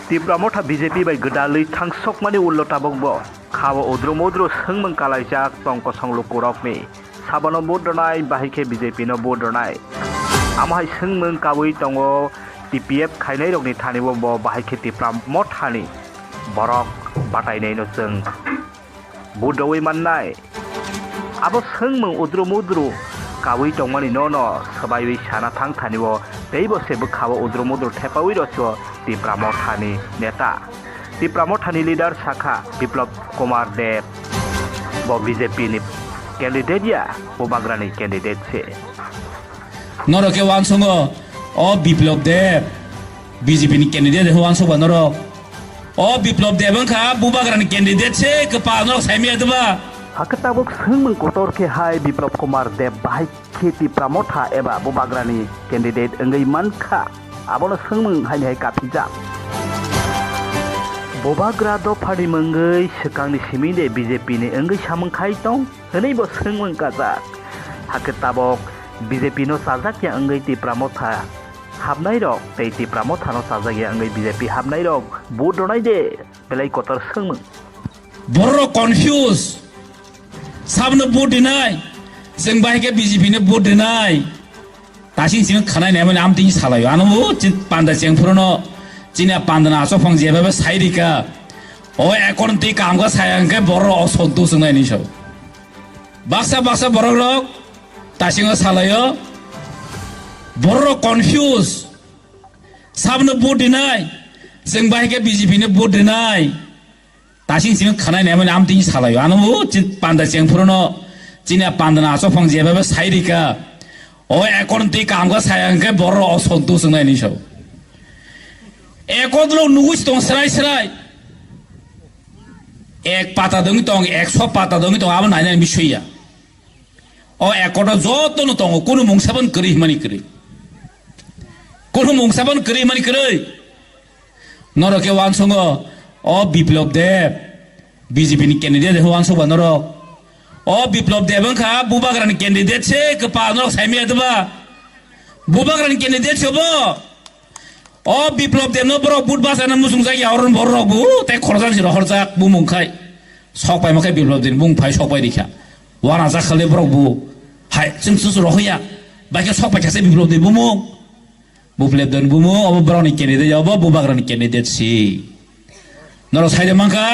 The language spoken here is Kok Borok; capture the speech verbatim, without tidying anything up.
Tipra Motha B J P bai gwdalwi thangsokmani ulo tabukbo khao udru mudru swngmung kalaijak tong kosong lukurokni. Sabano vote rwnai, bahai khe B J P no vote rwnai. Amo hai swngmung kaui tongo T P F khainairokni thani bo, bo bahai khe Tipra Mothani borok batainaino chwng budoui mannai. Abo swngmung udru mudru kaui tongmani nono swbaiwi sana thang thani o, teibo se bwkhao udru mudru thepaui rosio Tipra Mothani neta. Tipra Mothani leader sakha Biplab Kumar Deb, bo B J P ni candidate ya, Bubagrani candidate se. Norok khe wansongo, o Biplab Deb, B J P ni candidate hwnwi wansokba norok. O Biplab Deb wngkha Bubagrani candidate se, kwpal norok saimaya dwba? Hakhe tabuk swngmung kotor khe hai Biplab Kumar Deb bahai khe Tipra Motha eba Bubagrani candidate wngwi mankha, abono swngmung haini hai kaphijak. Bubagra dophani mungwi swkangni simi de B J P ni wngwi samung khai tong? Hwnwi bo swngmung kajak. Hakhe tabok B J P no chajak ya wngwi Tipra Motha hapnairok tei Tipra Motha no chajak ya wngwi B J P hapnairok vote rwnai de, belai kotor swngmung. Borok confuse. Sabno vote rinai, chwng bahai khe B J P no vote rinai. Tasing sing khanai naimani amtwi salaio. Ano bo chi panda chengphuru no chini panda na asok phang jeba be sai rika. O ekon twi kam kha saya hwnkhe borok o sok dusung nai ni so. Baksa baksa borok rok tasingo salaio. Borok rok confuse. Sabno vote rinai. Chwng bahai khe B J P no vote rinai. Tasing sing khanai naimani amtwi salaio. Ano bo chi panda chengphuru no chini panda na asok phang jeba be sai rika. O ekon twi kam kha saya hwnkhe borok o sok dusung nai ni so. Ekon lo nugui tong srai srai. Ek pata dongwi tong, ekso pata dongwi tong, abo nainani bisoi ya. O ekon o joto no tongo, kunu mungsa ban kwrwi hwnmani kwrwi. Kunu mungsa ban kwrwi hwnmani kwrwi. Norok khe wansongo, o Biplab Deb, B J P ni candidate hwnwi wansokba norok. O Biplab Deb wngkha Bubagrani candidate se, kwpal norok saimaya dwba? Bubagrani candidate se bo. O Biplab Deb no borok vote bachana muchungjak ya, oro borok bo tei khoroksa si rohorjak bumung khai. Sok pai ma khai Biplab Deb ni bumung phai sok pai rikha. Wana jak khale borok bo. Hai, chwng chwng rohoya. Bai khe sok pai kha se Biplab Deb bumung. Biplab Deb ni bumung, obo borok ni candidate, obo Bubagra ni candidate si. Norok sai de mankha.